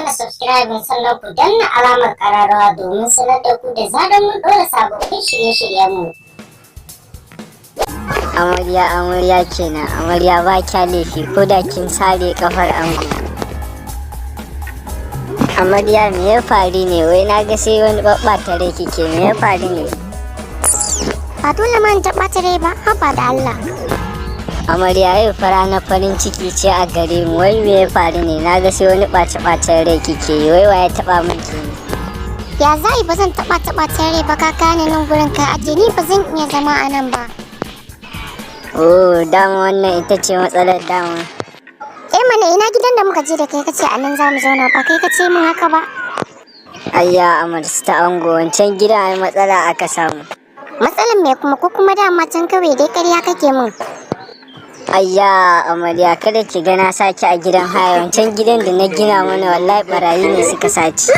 Mana subscribe, sannan ku danna alamar kararrawa domin sanar da ku da zarar mun ɗora sababbin shirye-shiryenmu. Amarya, amarya kenan. Amarya, ba kya laifi ko da kin sare kafar ango. Amarya, me ya faru ne wai? Na ga sai wani ɓaɓɓata rai kike. Me ya faru ne? Ba dole ma in ta ɓata rai ba, haba da Allah. Amarya, yau fa ranar farin ciki ce a gare mu. Wai me ya faru ne? Na ga sai wani ɓace ɓacen rai kike yi. Wai waye taɓa miki ne? Ya za ba zan taɓa taɓa rai ba? Ka kane nan gurin ka aje ni, ba zan iya zama a nan ba. Oh, dama wannan ita ce matsalar dama. Eh mana, ina gidan da muka je da kai kace a nan za mu zauna? Ba kai kace min haka ba? Ayya, amarsu ta ango, wancan gidan ai matsala aka samu. Matsalan me kuma? Ko kuma dama can kawai dai ƙarya kake min? Ayya, amarya, kada ki ga na saki a gidan haya. Wancan gidan da na gina mana, wallahi barayi ne suka sace.